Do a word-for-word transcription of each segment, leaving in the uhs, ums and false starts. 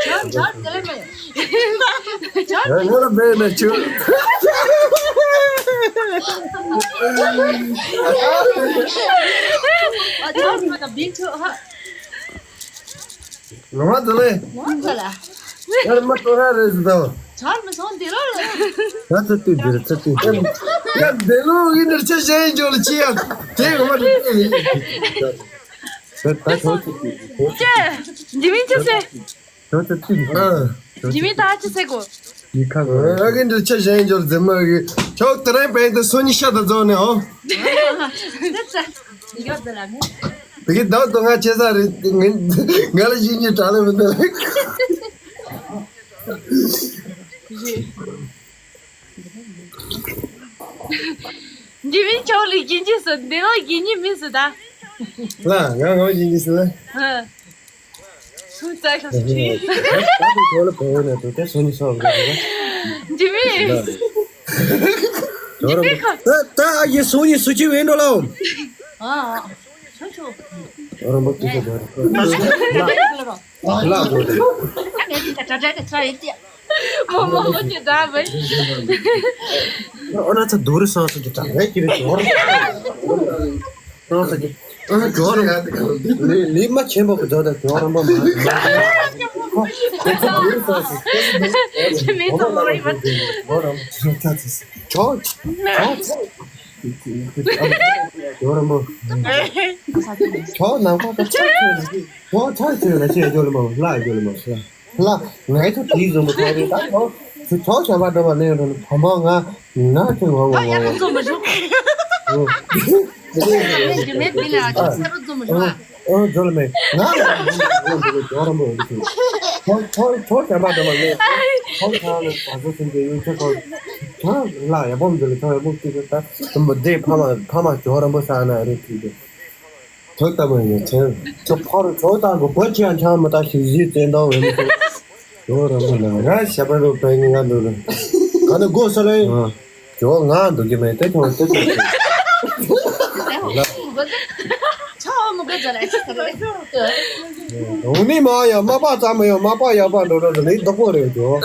ཇོར་ཇོར་དེ་ལས་མེད། ཇོར། ང་ལ་མེད་ན་ཆུ། ཨ་ཇོར་མ་ད་བིན་ཆུ་ཧ། ང་མ་དེ་ལས། ང་ཚོ་ལ། ཡར་མ་ཏོ་ར་རེད་ཟེར་དང་། ཇོར་མི་སོང་དེ་རོ་ལ། ང་ཚོ་ཏུ་འདིར་ཚོ་ཏུ། ཡ་དེ་ལོ་ཡིན་ནར་ཆ་ཞན་འཇོག་ལ་ཅི་ཡ། དེ་ང་མ་དེ་ལས། ད་ད་ཆོག་ཅིག་ཅེ། འཇིགས་མེད་ཅི་ཟེར། ཁྱོད་ཚོ་ཚིག་ཨ། འཇིགས་མེད་ད་ཅི་ཟེར་གོ། ཡི་ཁ་གོ། ཨ་གི་འདྲ་ཆ་ཞན་འཇོག་འཛེམ་མ་གི། ཁྱོད་དེ་རིང་བན་དེ་སོ་ཉི་ཤ་ད་རྫོགས་ནས་ཨོ། ཡོད་ཟེར་ལ་ནི། དེ་གི་ཟླ་དོ་ང་ཆེ་ས་རེད། ང་ང་ལ་ཡིན་གྱི་དྲག་ལེ་མི་འདུག་འཇིགས་མེད་ཁྱོད་ལ་ཡིན་གྱི་སོ་འདི་ལོ་ཡིན་གྱི་མི་སུ་ད། ལ་ང་ང་ཡིན་གྱི་སོ་ལ། ཨ། སུ་ཙག་ཤོག་སུ་ཅི། ད་དུང་ཁོ་ལ་བོད་ནས་དུ་དེ་སུ་ནི་སོགས་རེད། འདི་མི། ད་ད་ཡེ་སུ་ཡེ་སུ་ཅི་བེན་འགྲོ་ལའོ། ཨ་ཨ། ཆོ་ཆོ། རོ་མོ་ཏི་ཤ་དོ་ར། ལ་དོ་རེད། ཨ་ངས་ད་ད་ད་ད་ཡེ་ཏི། མོ་མོ་ཁྱེད་འདྲ་བས། ཨོ་ན་ཚ་རྡོ་རི་སང་སོ་ཅི་དྲག་ངས་ཁྱེད་རེ་ཇོར། སང་སོ་ཅི། ཨ་ཇོར། ལི་ལི་མ་ཆེན་པོ་གི་ཇོར་དང་ཇོར་མ་མ། མི་ཚོ་མོ་རི་མ། ཇོར། ཇོར། ཇོར་མ། ཇོར་ནང་པ་དང་ཇོར་ཆོས་ལ་ཆེ་ཇོར་མ་ལ་ཇོར་མ་ལ། ལ། ངའི་ཐུགས་དེའི་བཟོ་མོ་ཐོག་རེད་ད་ཁོ། ཁྱོད་ཁྱོད་བྱ་བ་འགྲོ་བ་ལེན་རོགས་བམ་པ་ང་ང་ཁྱོད་ངོ་ངོ་ཨ་ཡག་པོ་བཟོ་མ་བྱུང་། ཨོ། ཨོ་ཇོ་ལ་མེད་ང་ལ་ཇོ་རམ་པོ་ཡོད་ཁྱོད་ཁྱོད་ཁྱོད་བྱ་བ་འགྲོ་བ་ལེན་ཁོང་ཁྱོད་ལ་བཟོ་ཟིན་གྱི་ཡོད་ཁྱོད་ཁོ་ཁྱོད་ལ་ཡག་པོ་མི་འདུག་ལ་ཁྱོད་ཡག་པོ་བྱེད་དགོས་ད་དུམ་བུ་དེ་ཕ་མ་ཕ་མ་ཇོ་རམ་པོ་ས་ན་རེད་ཁྱོད་ཀྱི། ཐོག་ལྟ་བུ་ཡོད་ཚེ། ཁྱོད་ཕ་རུ་ཁྱོད་དང་གི་བུ་ཅི་ཡང་ཆང་མི་ལྟ་ཞིག་གཞི་བཙན་དོ་འོས་མི་ཐུབ། ཡོ་རང་གི་ལ་ང་ཞབས་པ་རུ་པའི་ངི་ང་འདུག་རུ། ག་ནི་སྒོ་ས་ལེ། ཁྱོད་ང་འདུག་གི་མེད་དེ་ཁྱོད་དེ་ཁྱོད་ཆོ་མོ་ག་ཛ་ལ་ཅི་ས་རེ། འོ་ནི་མ་ཡ་མ་པ་ཙམ་ཡ་མ་པ་ཡ་པ་འགྲོ་རུ་ལི་རྡོག་པོ་རེད་ཁྱོད།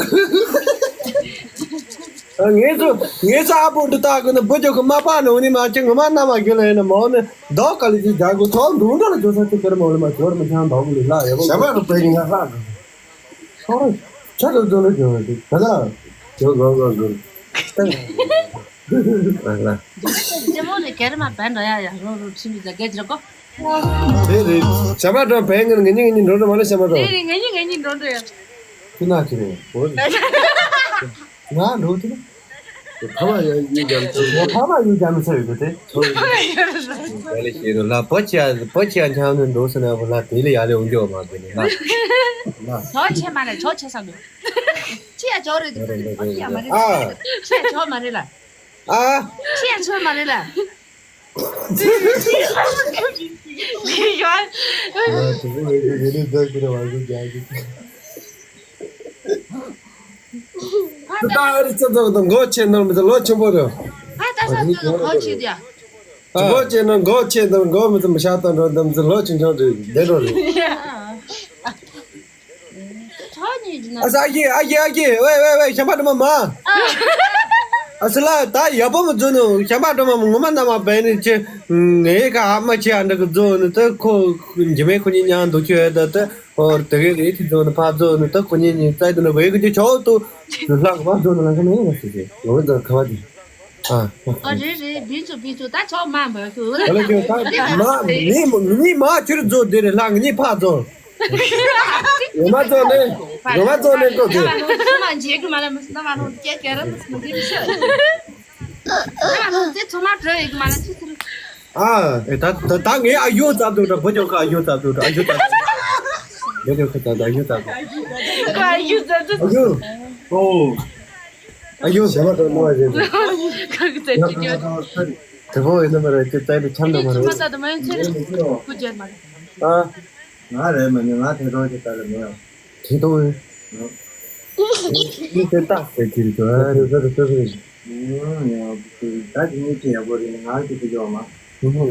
ངེད་ཚོ་ངེད་ཚོ་ཨ་པོ་འདི་དག་གི་ནི་བུ་ཅོ་གི་མ་པ་ནི་འོ་ནི་མ་ཅི་ངོ་མ་ན་མ་གི་ལ་ཡིན་ན་མ་འོ་ནི་བདག་ག་ལི་ཅི་རྒྱག་གི་ཐོག་འདུག་འདྲ་ལ་ཅོ་ས་ཅི་ཀར་མ་འོ་ལི་མ་ཅོར་མི་ཆང་བདག་གི་ལི་ལ་ཡ་བ་ཞབས་པ་རུ་པའི་ང་ལྷག་གི་ཐོག་རུ་ཆ་ཚོ་ཚོ་ལི་ཅོ་ར་ཅི་ག་ལ་ཅོ་གོ་གོ་གོ་ལ། ཅི་མོ་ནི་ཀར་མ་བན་འདྲ་ཡ་ཡ་རོ་རོ་ཁྲི་མི་ཛ་གེ་ཅི་ར་གོ། དེ་རེད། ཞབས་པ་འགྲོ་བན་ངར་ངེད་གཉིས་ངེད་གཉིས་འགྲོ་འགྲོ་མ་ལ་ཞབས་པ་འགྲོ། དེ་རེད་ངེད་གཉིས་ངེད་གཉིས་འགྲོ་འགྲོ་ཡ། ཁྱི་ན་ཁྱི་རེད། ང་འགྲོ་དུས། ཕ་མ་ཡང་གཉིས་རྒྱ་མི་ཚོ་ཡོད། ཕ་མ་གཉིས་རྒྱ་མི་ཚོ་ཡོད་དེ། དེ་ལས་ཤེས་རོ་ལ་བོ་ཆེ་བོ་ཆེ་འཆམ་ནས་འགྲོ་ཟེར་ན་བོ་ལ་དེ་ལས་ཡར་ལས་འོང་རྒྱུ་མ་དགོས་ནས་ལ། ཇོ་ཆེ་མ་རེད་ཇོ་ཆེ་ས་དགོས། ཆེ་ཡ་ཇོ་རེད་དེ་བོ་ཆེ་ཡ་མ་རེད། ཨ། ཆེ་ཡ་ཇོ་མ་རེད་ལ། ཨ། ཆེ་ཡ་ཇོ་མ་རེད་ལ། ཡ། ཨ་དེ་བོ་ཡོད་ཡོད་ནས་འདོད་ཀྱི་རེད་བ་གོ་རྒྱག་གི། ད་ཨ་རི་ཚོ་ཚོ་དང་མགོ་ཆེ་ནོར་མི་ཚོ་ལོ་ཆེན་པོ་རེད། ཨ་ད་ས་ཚོ་གོ་ཆེ་དེ། མགོ་ཆེ་ནོར་མགོ་ཆེ་དང་མགོ་མི་ཚོ་མི་ཤ་སྟོན་འགྲོ་དམ་ཚོ་ལོ་ཆུང་ཆུང་རེད་བསྡད་འགྲོ་རེད། ཨ་ས་ཨ་ཡེ་ཨ་ཡེ་ཨ་ཡེ་ཝེ་ཝེ་ཝེ་ཞམ་པ་དུ་མ་མ། ཨ་སི་ལ་ད་ཡག་པོ་མི་བཟོ་ནུ་ཞམ་པ་དུ་མ་མ་ངོ་མ་ན་མ་བས་ནི་ཆེ། ངའི་ཀ་ཨ་མ་ཆེ་ཨ་འདྲ་གི་བཟོ་ནི་ད་ཁོ་འཇི་མེད་ཁོ་གཉིས་མཉམ་འདུག་ཆོས་ད་ད། ཨོ་དེ་གའི་རེད་དེ་ཚོ་ནི་ཕར་ཚོ་ནི་ད་ཁོ་གཉིས་གཉིས་རྩ་དེ་ནི་བའི་ཁོ་གཉིས་ཆོག་ཏུ་ལྷག་མ་ཚོ་ནི་ལྷག་གི་མེད་ན་ཞུ་ཞེས་ལོ་ཙང་ཁ་བ་དེ་ཨ་ཨ་རེད་རེད་བི་ཚོ་བི་ཚོ་ད་ཆོག་མ་འབོད་ཁུ་ཨ་ལ་ཁྱོད་ད་མ་མི་མི་མ་ཁྱོད་ཚོ་དེ་རེད་ལྷག་གཉིས་ཕར་ཚོ་ངོ་མ་ཚོ་ནི་ངོ་མ་ཚོ་ནི་ཀོ་ཚོ་ཚོ་མ་འཇིགས་གི་མ་ལ་མི་སུ་ད་མ་ནོ་སྐད་སྐད་ར་མི་སུ་མི་འཇིགས་མི་ཤེས། ཨ་ཨེ་ད་ད་ད་ངས་ཨ་ཡོ་ཙབ་འདུག་འདྲ་བུ་ཅོག་ཁ་ཨ་ཡོ་ཙབ་འདུག་འདྲ་ཨ་ཡོ་ཙབ་འདུག་བུ་ཅོག་ཁ་ཙབ་འདུག་ཨ་ཡོ་ཙབ་འདུག་ཨ་ཡོ་ཙབ་འདུག་ཨ་ཡོ་ཨོ་ཨ་ཡོ་ཞེ་མ་ཏོ་མོ་ཨ་ཡོ་ཁ་གི་ཙབ་ཅི་ཅོ་དེ་བོ་ཡིན་ན་མ་རེད་ཅི་ཙབ་དུ་ཆམ་ན་མ་རེད་ཨ། ང་རེད་མ་ནི་ང་དེ་རང་གི་ལྟ་ལ་མེད། དེ་དོ། ཨེ། ཨེ་དེ་ཏག་ཟེར་གྱི་རེད་དོ། ཨེ་རེད་ཟེར་ཟེར་ཟེར། ཨེ་ཡང་ད་དེ་ནི་ཅི་ཡག་པོ་རེད་ང་གི་དེ་ཡོད་མ། ཨུ་ཧུ།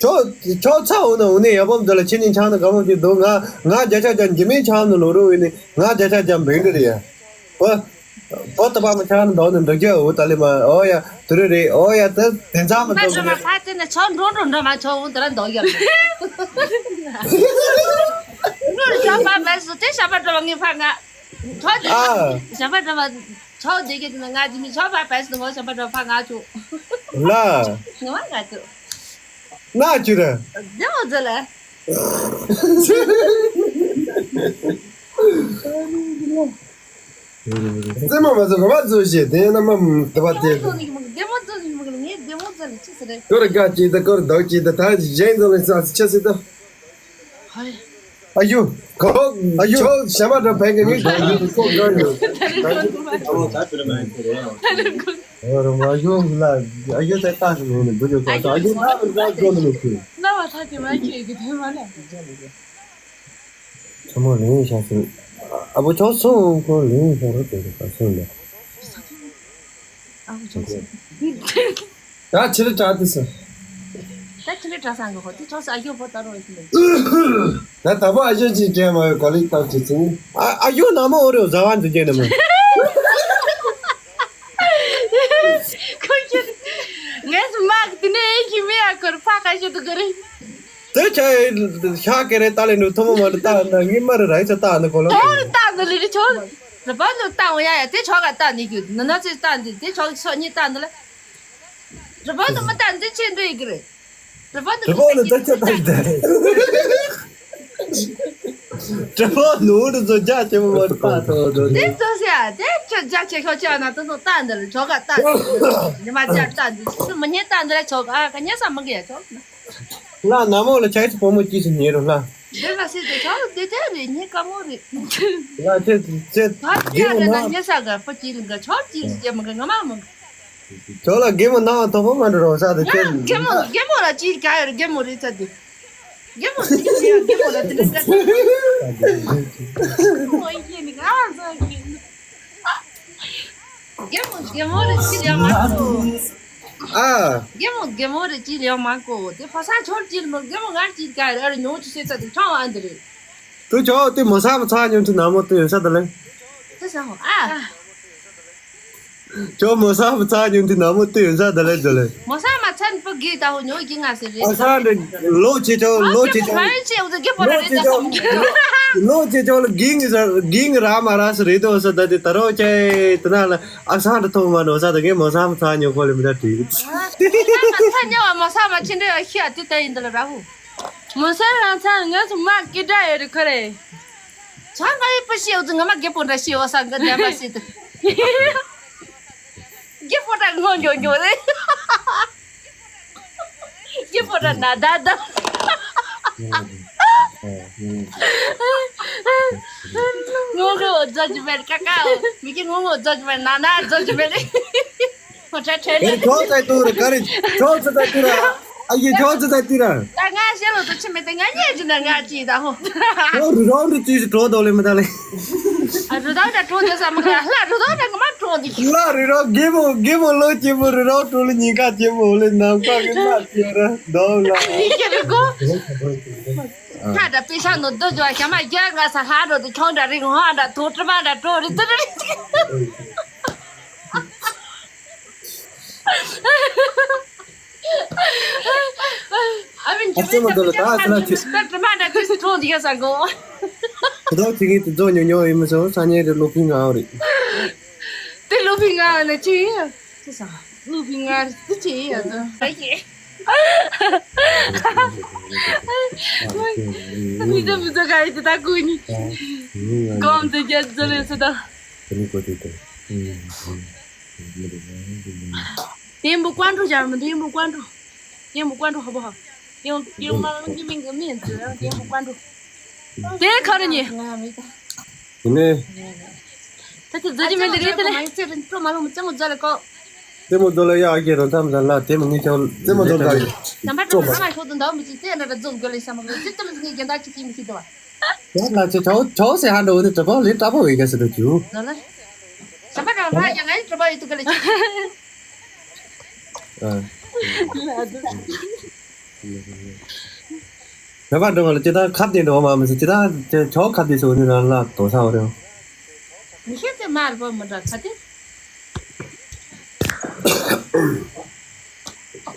ཁྱོད་ཁྱོད་ཚ་འོ་ན་འོ་ནས་ཡ་བམ་འདི་ལ་ཁྱེད་གཉིས་ཆང་ནི་ག་མོ་ཅིག་འདུག་ང་ང་བརྒྱ་ཆ་བརྒྱ་འཇི་མིན་ཆང་ནི་ལོ་རུ་འོ་ནས་ང་བརྒྱ་ཆ་བརྒྱ་འབེང་འདི་རེད་ཡ། ཨོ། ཨོ་ད་པ་མ་ཆང་ནི་འདོག་ནི་འདོག་རྒྱ་འོ་ད་ལེ་མ་ཨོ་ཡ་དུ་རེ་རེད་ཨོ་ཡ་དུ་དེ་ཚ་མ་ང་འདོག་ཚོ་མ་ཕ་དེ་ནི་ཆང་འགྲོ་འགྲོ་འགྲོ་མ་ཆོག་འོ་དེ་ལ་འདོག་རྒྱ་འགྲོ་རྒྱ་པ་མེད་སུ་དེ་ཞབས་པ་འགྲོ་བ་ངའི་ཕ་ང་ཆོག་དེ་ཨ་ཞབས་པ་འགྲོ་བ་ཆོག་དེ་གི་དེ་ནི་ང་འཇི་མིན་ཆོག་པ་བས་སུ་ངོ་ཞབས་པ་འགྲོ་བ་ཕ་ང་ཆོག་ལ་ངོ་བ་ང་ཆོག་ན་ཅི་རེད། བདེ་མོ་མཛོད་ལ། རྩེད་མོ་མ་བཟོ་ག་བ་བཟོ་ཞེས་དེ་ན་མ་དེ་བ་དེ། བདེ་མོ་མཛོད་ལ་ངས་བདེ་མོ་མཛོད་ལ་ཅི་ཟེར་རེད། སྐོར་དགའ་ཅིག་དང་སྐོར་བདག་ཅིག་དང་ད་གཞན་ཚོ་ལ་ས་ཆ་སྲིད་དོ། ཧའི། ཨ་ཡོ། ཁོ། ཨ་ཡོ། ཁྱོད་ཞྭ་མ་འདྲ་བན་གི་ནི་ཁོ་ག་ཡོད། ཨ་ཡོ་ལ་ཨ་ཡོ་ད་ལྟ་ཞིག་ཡོང་ནས་འདུག་ཡོད་ཁ་ཨ་ཡོ་ལ་ལ་འགྲོ་ནི་ཁོས། ན་བ་ཐ་དེ་མ་ཁྱེད་ཀྱི་དེ་མ་ལ། ཚ་མོ་ལེན་ཤ་སོ། ཨ་བོ་ཆོག་སོང་ཁོ་ལེན་ཤ་རོ་དེ་ག་སོང་ལ། ཨ་བོ་ཆོག་སོང་། ད་ཕྱི་ལ་དྲག་དུས་སུ། ད་ཕྱི་ལ་དྲག་སང་གི་ཧོ་དེ་ཆོག་སོང་ཨ་ཡོ་བོ་ད་རོ་ཡི་ལེ། ད་ད་བོ་ཨ་ཡོ་ཅིག་དྲན་མ་ཡོད་ག་ལིག་ཏང་ཅི་ཚིག་ཨ་ཨ་ཡོ་ན་མོ་འོ་རེ་བཟའ་བ་འདི་རྒྱན་ནི་མ། ཁོ་ཁྱེད་ངས་སུ་མག་དེ་ནས་ཨེ་ཁྱི་མི་ཡ་ཁོར་ཕ་ཁ་ཤོད་དུ་གི་རེད། དེ་ཆ་ཤ་ཀེ་རེ་ཏ་ལེ་ནུ་ཐོ་མོ་མ་ནུ་ཏ་ན་ངི་མ་རུ་ར་ཡི་ཚ་ཏ་ནུ་གོ་ལོ། ཆོག་རུ་ཏ་ནུ་ལི་རི་ཆོག་རུ་པ་ནུ་ཏ་འོ་ཡ་ཡ་དེ་ཆོག་ག་ཏ་ནི་གུ་ནུ་ན་ཚེ་ཏ་ནི་དེ་ཆོག་ཤོག་ཉི་ཏ་ནུ་ལ། རུ་པ་ནུ་མི་ཏ་ནི་ཆེ་འདུ་ཡི་གི་རེད། རུ་པ་ནུ་རུ་པ་ནུ་ཏ་ཆ་ཏ་ནི་ད་རེད། རུ་པ་ནུ་རུ་ཚོ་རྒྱ་ཆེ་མོ་མ་རུ་ཏ་ཐོ་དོ་དེ་ཚོ་ཤ་དེ་ཁྱོད་རྒྱ་ཆེ་ཤོག་ཆེ་ན་དུ་ནུ་ཏ་ནི་ལ་ཆོག་ག་ཏ་ནི་མ་རྒྱ་ཏ་ནི་མི་ཉེ་ཏ་ནི་ལ་ཆོག་ག་ཨ་ག་ཉེ་ས་མི་གི་ཡ་ཆོག་ལ་ན་མོ་ལ་ཆ་ཡི་བུ་མོ་སྐྱིད་ཤིང་ཉེ་རུ་ལ། དེ་ལ་སྲིད་དེ་ཆོག་དེ་དེ་རེད་ཉེ་དཀའ་མོ་རེད། ལ་ཆེ་ཆེ། ད་དེ་ར་ན་ཉེ་ས་ག་པ་སྐྱིད་ལ་ག་ཆོག་སྐྱིད་ལ་སྐྱེ་མ་ག་ང་མ་མ། ཆོག་ལ་རྒན་མོ་ན་བ་དོ་པོ་མ་འགྲོ་རོགས་ས་དེ་ཆེ། རྒན་མོ་རྒན་མོ་ལ་ཅིག་ག་ཡོད་རྒན་མོ་རེད་ཚ་དེ། རྒན་མོ་རེད་ཅིག་རྒན་མོ་ལ་དེ་འདྲ་འདྲ། རྒན་མོ་རྒན་མོ་རེད་ཅིག་ཡང་མ་གོ། ཨ། རྒན་མོ་རྒན་མོ་རེད་ཅི་ལས་མ་གོ་དེ་ཕ་ས་ཆོར་ཅི་མོ་རྒན་མོ་ངར་ཅི་ག་རེ་ཉོ་ཅི་ཤེས་ཚ་དེ་ཆང་བ་འདི་རེད། དུ་ཆོག་དེ་མོ་ས་མ་ཚ་ཉོ་ཅི་ན་མོ་དུ་ཡོད་ས་དེ་ལེ། དེ་ས་ཧོ་ཨ། ཆོག་མོ་ས་མ་ཚ་ཉོ་ཅི་ན་མོ་དུ་ཡོད་ས་དེ་ལེ་དེ་ལེ། མོ་ས་མ་ཚ་ནི་པ་གི་ད་ཧོ་ཉོ་གི་ང་ཟེར་རེད། ཨ་ས་འདི་ལོ་ཅི་ཆོག་ལོ་ཅི་ཆོག་ལོ་ཅི་ཆོག་ལོ་ཅི་ཆོག་ལ་གིང་ར་གིང་ར་མ་ར་ས་རེད་དོ་ས་ད་དེ་ད་རོ་ཅེ་དེ་ན་ལ། ཨ་སང་དུ་ཐོག་མ་ནོ་ས་དུ་གེ་མོ་ས་མ་ཚ་ཉོ་ཁོ་ལེ་མི་ད་དྲི། ས་ཉོ་བ་མོ་ས་མ་ཆེ་འདྲེ་ཨ་ཤི་ཨ་དུ་ད་ཡིན་དུ་ལ་ར་ཧུ། མོ་ས་རང་ཚ་ངས་སུ་མ་ཀི་འདྲ་ཡོད་རེད་ཁོ་རེ། ཚ་ང་ཡི་པ་ཤི་ཨུ་ཙི་ང་མ་གེ་པོ་འདྲ་ཤི་ཨོ་ས་ང་འདྲ་མ་ཤི་དུ། གེ་པོ་འདྲ་ངོ་ཉོ་ཉོ་རེད། སྐྱིད་པོ་ར་ན་ད་ད། ངོ་ངོ་རྫོགས་ཀྱི་མེད་ཀ་ཀ། མི་གི་ངོ་ངོ་རྫོགས་ཀྱི་མེད་ན་ན་རྫོགས་ཀྱི་མེད། ཁོ་ཁྲ་ཁྲ་ཨེ་ཁྱོད་ཚ་ཏུ་ར་ག་རེ་ཁྱོད་ཚ་ཏུ་ར། ཨ་ཡེ་ཁྱོད་ཚ་ཏུ་ར། ད་ང་ཤེས་ལོ་ཏུ་ཆི་མེད་དེ་ང་ཉེ་ཅི་ན་ང་ཅི་ད་ཧོ། ཁྱོད་རུ་རོང་རུ་ཅི་ཞིག་གྲོ་དོ་ལེ་མི་ད་ལེ། ཨ་རུ་དང་ད་གྲོ་དེ་ས་མ་ག་ལ་རུ་དང་ད་ང་མ་གྲོ་དེ། ལ་རི་རོ་རྒན་མོ་རྒན་མོ་ལོ་ཆེན་པོ་རི་རོ་གྲོ་ལ་ཉིན་ཁ་ཆེན་པོ་ལེ་ནམ་མཁའ་གི་ལ་ཆེ་ར་འདོམ་ལ། ཁ་ད་པེ་ཤ་ནོ་རྡོ་ཇོ་ཞ་མ་རྒྱ་ང་ས་ལྷ་རོ་དུ་ཁྱོང་འདྲ་རི་ངོ་ཧ་འདྲ་དོ་ཏྲི་མ་འདྲ་གྲོ་རི་ཏི་རི། ཨ་མིན་ཨ་ཙི་མ་དོ་ལ་ད་ཨ་ཙི་ན་ཆི། ཏྲི་མ་འདྲ་ཏི་སི་གྲོ་འདི་ག་ས་གོ། ཁོ་ཐག་ཆི་གི་དུ་ཛོ་ཉོ་ཉོ་ཡིན་མི་སོ་ས་ཉེ་རི་ལོ་ཕིང་ང་རི། དེ་ལོ་ཕིང་ང་ན་ཆི་ཡིན། ཅི་ས། ལུ་བི་ང་རི་ཅི་ཡ་ད། ཨ་ཡེ། མི་ཚོ་མི་ཚོ་ག་ཡི་དེ་ད་ཀུ་ནི། གོམ་དེ་རྒྱ་ཚོ་རེ་ཚོ་ད། དེ་ནི་ཀོ་དེ་དེ། དེ་འབུ་ཀོན་ཀྲུ་ཇར་མ་དེ་འབུ་ཀོན་ཀྲུ། དེ་འབུ་ཀོན་ཀྲུ་ཧ་བོ་ཧ། དེ་དེ་མ་ལ་གི་མིང་གི་མིང་ཚོ་དེ་འབུ་ཀོན་ཀྲུ། དེ་ག་རེ་ཉེ། དེ་ནས། ད་ཁྱོད་རྫོགས་ཀྱི་མེད་དེ་རེད་དེ་ལེ། མ་ཡིན་ཚེ་རིང་སྤྲོ་མ་ལོང་མི་རྩེད་མོ་རྫོགས་ལེ་ཀོ། རྩེད་མོ་རྫོགས་ལེ་ཡ་ཨ་ཀྱེ་རང་ཐམ་ས་ལ་དེ་མོ་ངས་ཆོག་རྩེད་མོ་རྫོགས་ད་ཡིན། ནམ་པ་ཁྲོ་ཐ་མ་ཤོག་ཏུ་འདའ་མི་ཅིག་རྩེད་འདྲ་འདྲ་རྫོགས་དགོས་ལེ་ས་མ་གོ་ཅི་ཙམ་ཟིག་ངས་རྒྱན་ད་ཅི་ཅི་མི་ཤེས་དོ། ཡ་ལ་ཆེ་ཆོག་ཆོག་སེ་ཧ་འདྲ་འོ་ནི་གྲྭ་པ་ལེ་གྲྭ་པ་བས་ག་སེ་འདྲ་ཅུ། ལ་ལ། ཞབས་པ་རང་ལྷ་ཡ་ང་ཡི་གྲྭ་པ་ཡི་ཏུ་ག་ལེ་ཅི། ཨ། བོད་པ་འགྲོ་བ་ལ་ཅི་ལྟར་ཁ་བདེ་འགྲོ་བ་མ་མི་སྲིད། ཅི་ལྟར་ཅི་ཆོག་ཁ་བདེ་སོ་ནི་རང་ལ་དོ་ས་བ་རེད། མི་ཤེས་ཏེ་མར་བོ་མི་འདྲ་ཁ་དེ།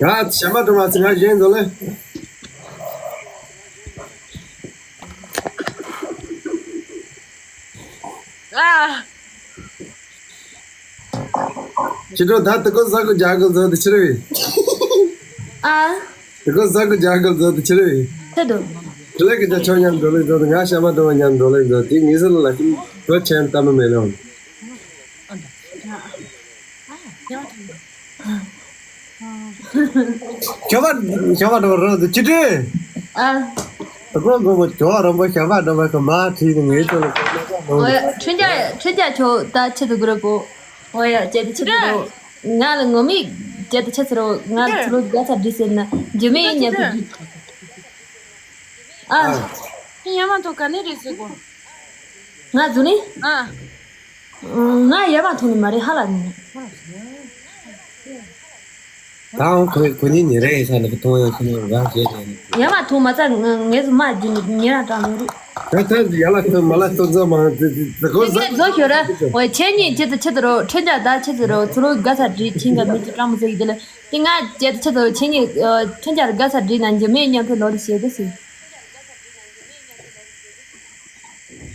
ཡ་ཞྭ་མོ་འགྲོ་བ་ཚེ་ང་གཞན་ཚོ་ལེ། ཨ། ཁྱེད་ཚོ་ད་དེ་ཀོ་ས་ཀོ་རྒྱ་གོ་ཚོ་དེ་ཕྱིར་བས། ཨ། དེ་ཀོ་ས་ཀོ་རྒྱ་གོ་ཚོ་དེ་ཕྱིར་བས། ཁྱེད་དུ། དེ་ལས་ཀྱི་ཆ་ཆོ་མཉམ་འགྲོ་ལེ་ཚོ་དེ་ང་ཞྭ་མོ་འགྲོ་བ་མཉམ་འགྲོ་ལེ་ཚོ་དེ་ངེས་སེ་ལ་ལ་ཁྱིམ་བོད་ཆེན་ལྟ་མི་མེད་ལོ། ཁྱོད་བ་ཁྱོད་བ་འགྲོ་རོགས་དུ་ཅི་སྒྲོས། ཨ། དེ་ཀོ་མགོ་མོ་ཁྱོད་རོམ་པ་ཞྭ་མོ་འགྲོ་བ་གི་མ་ཁྲིད་ནས་ངེས་ཚོ་ལ་ཁོ་མ་ཁོ་མ་འོ་ཡ། འགྲོ། ཁྲིན་ཅ་ཁྲིན་ཅ་ཁྱོད་ད་ཆི་དུ་གུ་རེ་པོ། འོ་ཡ། བྱས་ཏེ་ཆི་དུ་རོ། ང་ལ་ངོ་མི་བྱས་ཏེ་ཆི་ཚུ་རོ། ང་ལ་ཚུ་ལོ་དགའ་ཚ་འདྲི་ཟེར་ན་འཇུ་མི་ཡིན་སྙམ་དུ་འདྲི། ཨ། ཁྱེད་ཡ་མ་ཐོ་ག་ནས་རེད་ཟེར་གོ། ང་ཟུ་ནི། ཨ། ང་ཡ་མ་ཐོ་ནི་མ་རེད་ཧ་ལ་ནི། ད་འོང་ཁོས་ཁོ་གཉིས་ཉེ་རེ་ཡིན་ས་ལ་ཁོ་མཐོང་ཡོང་ཁྱི་མོ་རང་བྱས་ཏེ་ནི། ཡ་མ་ཐོ་མ་ཚ་ང་ངས་སུ་མ་བརྒྱུད་ནི་ཉེ་རང་གྲངས་མེད་རེད། ད་ད་ཡ་ལ་ཐོ་མ་ལ་ཐོ་ཚོ་མ་དེ་དེ་དེ་ཁོ་ཟ། ངས་བཟོ་ཤོར་ར། འོ་ཁྱེད་གཉིས་ཁྱེད་དུ་ཁྱེད་དུ་རོ་ཁྲེན་ཅག་ད་ཁྱེད་དུ་རོ་ཚུ་ལོ་དགའ་ཚ་འདྲི་ཁྱིང་ག་མི་ཅི་གྲངས་མོ་ཟེར་གི་དེ་ལ། དེ་ང་ཁྱེད་དུ་ཁྱེད་དུ་ཁྱེད་གཉིས་ཁྲེན་ཅག་ར་དགའ་ཚ་འདྲི་ན་འཇུ་མི་ཡིན་སྙམ་པའི་ལོ་ལ་བཤད་གི་ཟེར།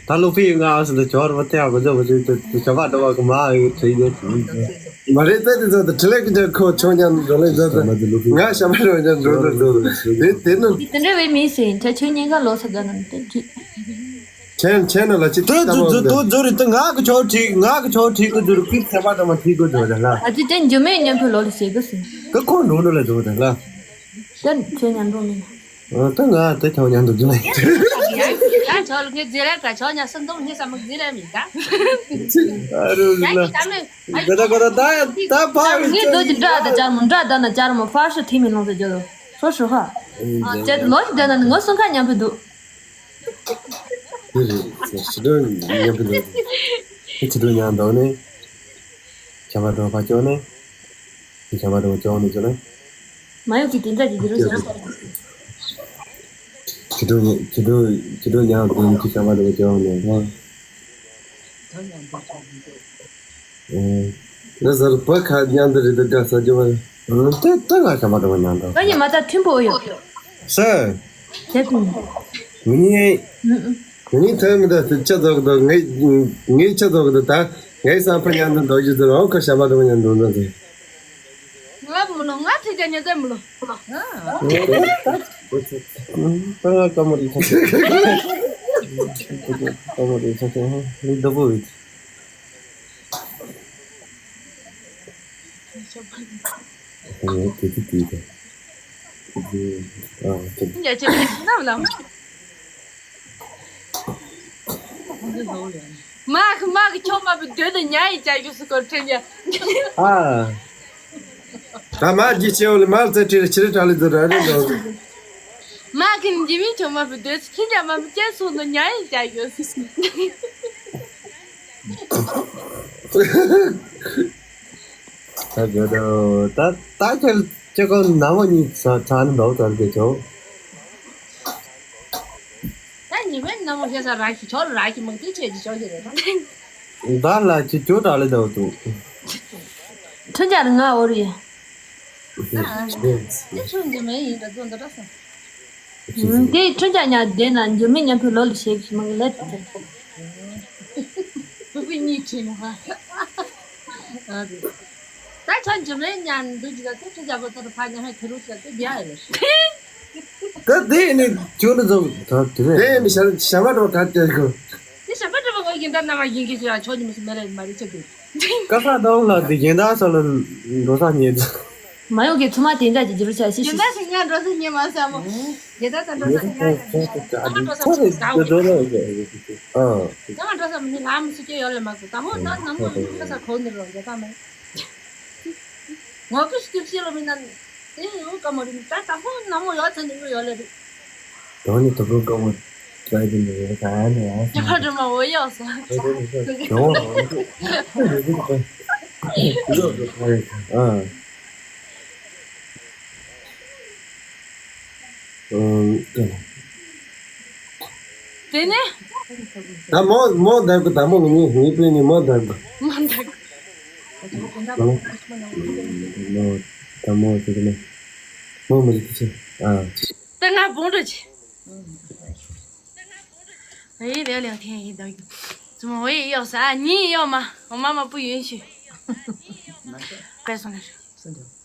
ད་ལོ་ཕི་ཡི་ང་ཨ་སི་ལ་ཇོར་བ་ཏེ་ཨ་གོ་ཇོ་བ་ཇོ་ཏེ་ཏེ་ཞབས་པ་འདྲ་བ་གི་མ་ཨ་ཡོད་ཚེ་ཡོད་ཚེ་ཡོད་ཚེ། མ་རེད་ད་དེ་ཚོ་ཏེ་ཁྲི་ལེགས་ཀྱི་ཇོ་ཁོ་ཆོ་ཉན་འགྲོ་ལེ་ཛ་ཏེ་ང་ཞབས་པ་འདྲ་བ་ཉན་འགྲོ་འགྲོ་འགྲོ་དེ་དེ་ནི། དེ་འདྲ་བའི་མི་སེ་ད་ཁྱོད་ཉེན་ཁ་ལོ་ས་དགའ་ན་ཏེ་ཁྱོད། ཆེན་ཆེན་ལ་ཅི་ཏེ་ཏེ་ཏེ་ཏེ་ཏེ་ཏེ་ང་གི་ཆོ་ཁྲིག་ང་གི་ཆོ་ཁྲིག་གི་ཛུར་ཁྲིག་ཞབས་པ་འདྲ་མ་ཁྲིག་གི་ཛུར་ལ། ཨ་ཅི་ཏེ་འཇུ་མེད་ཉན་ཕུ་ལོ་ལ་ཤེས་གི་སེ། ཏེ་ཁོ་འགྲོ་འགྲོ་ལ་ཛུར་ལ། ཏེ་ཁྱོད་ཉན་འགྲོ་མིན། ཨ་ད་ང་དེ་ཆོ་ཉན་འདུག་ཅི་ལ། ཡ་ཆོ་ལ་ངས་ཛི་རེ་ད་ཆོ་ཉན་སུན་དུང་ངས་ས་མ་ཛི་རེ་མི་ད། ཨ་རུ་ལ། ད་མེད། ག་ད་ག་ད་ད་ད་ཕ་ངས་དོ་ཅི་འདྲ་ད་ཅར་མོ་འདྲ་ད་ན་ཅར་མོ་ཕར་ཤོ་ཐི་མི་ལོང་ཟེར་རྒྱུ་དོ། སོ་ཧྲུ་ཧ། ཨ་ཅེ་ད་ལོ་ཞིག་ད་ན་ངོ་སུན་ཁ་ཉམས་པོ་འདུག་དེ་རེད་ཟེར་ཕྱི་དྲོ་ཉམས་པོ་འདུག་དེ་ཕྱི་དྲོ་ཉམས་འདུག་ནས། ཁྱམས་པ་འགྲོ་ཕ་ཅོག་ནས། ཁྱམས་པ་འགྲོ་ཅོག་ནས་ཅོག་ནས། མ་ཡོང་གི་དེ་འདྲ་ཅིག་འགྱུར་བཞག་ཕྱི་དྲོ་ཉི་ཕྱི་དྲོ་ཕྱི་དྲོ་ཉག་དགོས་ནི་ཁྱི་ཤ་མ་དེ་བ་ཅོག་ནས་ཧོ། ང་ཟར་བ་ཁ་མཉམ་དུ་རེད་དུ་དགའ་ས་ཅོག་ནས། དེ་ལྟ་ང་ཤ་མ་དེ་བ་མཉམ་དུ། ང་ཡི་མ་ད་མཐུན་པོ་ཡོད། ས། དེ་དུ། ངུ་ནི། ངུ་ནི་ཐོན་མི་ད་ཚུ་ཆ་ཚོགས་དང་ངའི་ངའི་ཆ་ཚོགས་དང་ད་ངའི་བསམ་ཕ་མཉམ་དུ་འདོགས་རྒྱུ་དུ་རང་ཁ་ཤ་མ་དེ་བ་མཉམ་དུ་འདོགས་ཟེར། ང་མི་ལོ་ང་ཐེ་ཅ་ཉེ་ཙེ་མི་ལོ། ད་ང་ཀ་མོ་རི་ཆ་ཆ། ཀ་མོ་རི་ཆ་ཆ་ཧ་རི་ལྡོ་པོ་བི། ཨ་ཏི་ཏི་ཏི་ཏི། ཨ་ཏི་ཏི། ཉ་ཅེ་ན་ལམ། མག་མག་ཁྱོད་མ་བུ་སྡོད་དུ་ཉ་ཡི་བྱ་རྒྱུ་སུ་སྐོར་ཁྲེལ་ཉ། ཨ། ད་མ་ཇི་ཆེ་བོ་ལ་མ་ལ་ཙེ་ཁྲི་ལ་ཕྱི་རི་ཁྲ་ལི་ཙེ་ར་རི་འདོ། མག་གི་འཇི་མི་ཁྱོད་མ་བུ་སྡོད་ཁྲི་ཉ་མ་བུ་ཅན་སོང་དུ་ཉ་ཡི་བྱ་རྒྱུ་སུ། ད་དགོས་དོ། ད་ད་ཁྱེད་ཁྱེད་ཁོ་ན་མོ་གཉིས་ཚ་ཚ་ནི་འདོག་ཚར་གི་ཆོག་ད་ཉི་མའི་ན་མོ་ཤེས་ས་ར་ཤི་ཆོག་ལ་ར་ཤི་མང་དུ་ཆེ་ཅི་ཆོག་ཤི་རེད། ད་ལ་ཁྱི་ཁྱོད་དྲག་ལེ་འདོག་ཏུ། ཁྲི་ཆར་ང་འོ་རི། ཨ་ཨ། དེ་ཆུང་ཉི་མའི་ཡིན་ད་ཚོ་འདི་འདྲ་སོང་། དེ་ཁྲི་ཆར་ཉ་དེ་ན་འཇུ་མི་ཉམ་ཕུ་ལོ་ལ་ཤེས་ཤི་མང་ལེ། ཕུ་གུ་གཉིས་ཁྲིད་ནོ་ཧ། ཨ་རེད། ད་ཆ་འཇུ་མའི་ཉ་འདུག་ཅི་ད་དེ་ཁྲི་ཆར་པོ་ད་ཕ་ཉ་ཧ་ཁེ་རུ་ཆ་དེ་བྱ་ཡ་ལེ། ད་དེ་ནི་ཁྱོད་ནི་ཚོ་ད་དེ་རེད། དེ་ནི་ཞར་ཞར་མ་འགྲོ་ག་དེ་གོ། དེ་ཞར་མ་འགྲོ་བ་ཡིན་ད་ན་མ་ཡིན་གི་ཞུ་ཡ་ཆོག་ཉི་མ་སུ་མེ་རེད་མ་རེད་ཆོག་གི། ཀ་ས་དོང་ལ་དེ་གཞན་དག་ས་ལ་འགྲོ་ས་ཉེ། མ་ཡོང་གི་ཚུ་མ་དེ་འདྲ་ཅིག་འགྱུར་ཆ་ཤི་ཤི། དེ་འདྲ་ཞིག་ང་འགྲོ་ས་ཉེ་མ་ས་མོ། དེ་ད་ད་འགྲོ་ས་ཉེ་ང་ད་ང་འགྲོ་ས་མོ་ད་འོ། ད་ང་འགྲོ་ས་མོ་ནི་ལ་མི་སུ་སྐྱོ་ཡོད་ལེ་མ་གོ་ད་ཧོ་ད་ན་མོ་ཡིན་ཁ་ས་གོ་ནི་རོ་དེ་ད་མེད། ངོ་ཀི་སྐྱིབས་ཤི་ལོ་མི་ན། དེ་ཡོད་ཀ་མོ་རིང་ད་ད་ཧོ་ན་མོ་ཡོད་ཚ་ནི་ཡོད་ལེ་རེད། དོན་ནི་དུ་ཀུ་ཀ་མོ་ཀ་ཡི་ནི་ཡོད་ད་ནི་ཡང་ཁྱེད་ཕ་དྲི་མ་འོ་ཡོད་སོ། ཨ། དེ་ནས། ད་མོ་མོ་འདར་གི་ད་མོ་ངི་ངི་པེ་ནི་མོ་འདར་གི་མ་འདར། མོ་ད་མོ་དེ་ནི་མོ་མི་རིགས་ཚེ། ཨ། ད་ང་བོང་འགྲོ་ཆེ། ཨེ་རེ་ལེ་ཐེན་ཡི་ད་ཡི་ཙུ་མོ་ཡི་ཡོག་ས་ཉི་ཡོག་མ་འོ་མ་མ་པུ་ཡོན་ཤུ། པེ་སོང་ན་ཤུ།